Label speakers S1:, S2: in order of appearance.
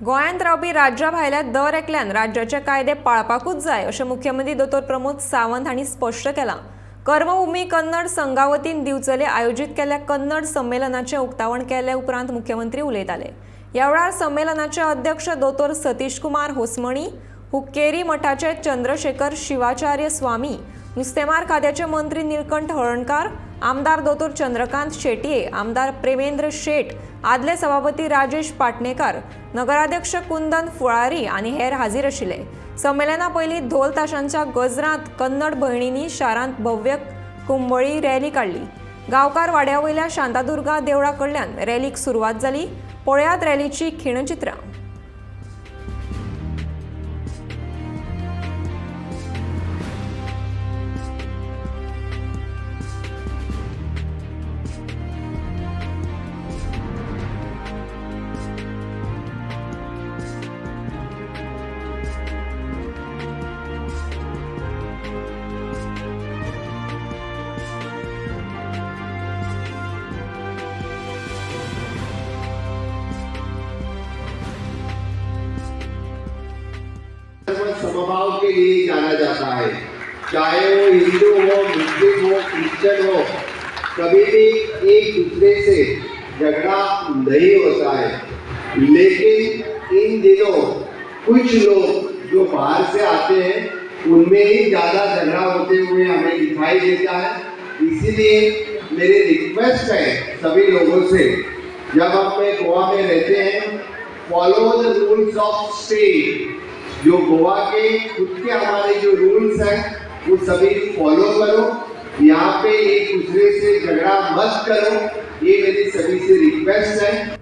S1: गोंयांत रावपी राज्या भायल्या दर एकल्यान राज्याचे कायदे पाळपाकूच जाय अशें मुख्यमंत्री दोतोर प्रमोद सावंत हांणी स्पश्ट केलां. कर्मभूमी कन्नड संघा वतीन दिवचले आयोजीत केल्ल्या कन्नड संमेलनाचें उक्तावण केले उपरांत मुख्यमंत्री उलयताले. ह्या वेळार संमेलनाचे अध्यक्ष दोतोर सतीश कुमार होसमणी, हुक्केरी मठाचे चंद्रशेखर शिवाचार्य स्वामी, नुस्तेमार खात्याचे मंत्री निळकंठ हळर्णकार, आमदार दोतोर चंद्रकांत शेटये, आमदार प्रेमेंद्र शेट, आदले सभापती राजेश पाटणेकार, नगराध्यक्ष कुंदन फुळारी आनी हेर हाजीर आशिल्ले. संमेलना पयलीं धोल ताशांच्या गजरांत कन्नड भयणींनी शारांत भव्य कुंबळी रॅली काडली. गांवकार वाड्या वयल्या शांतादुर्गा देवळा कडल्यान रॅलीक सुरवात जाली. पळयात रॅलीची खिणचित्रां.
S2: धर्म समभाव के लिए जाना जाता है, चाहे वो हिंदू हो, मुस्लिम हो, क्रिश्चियन हो, कभी भी एक दूसरे से झगड़ा नहीं होता है। लेकिन इन दिनों कुछ लोग जो बाहर से आते हैं, उनमें ही ज़्यादा झगड़ा होते हुए हमें दिखाई देता है। इसीलिए मेरी रिक्वेस्ट है सभी लोगों से, जब आप गोवा में रहते हैं, follow the rules of state। जो गोवा के खुद के हमारे जो रूल्स हैं, वो सभी फॉलो करो। यहाँ पे एक दूसरे से झगड़ा मत करो, ये मेरी सभी से रिक्वेस्ट है।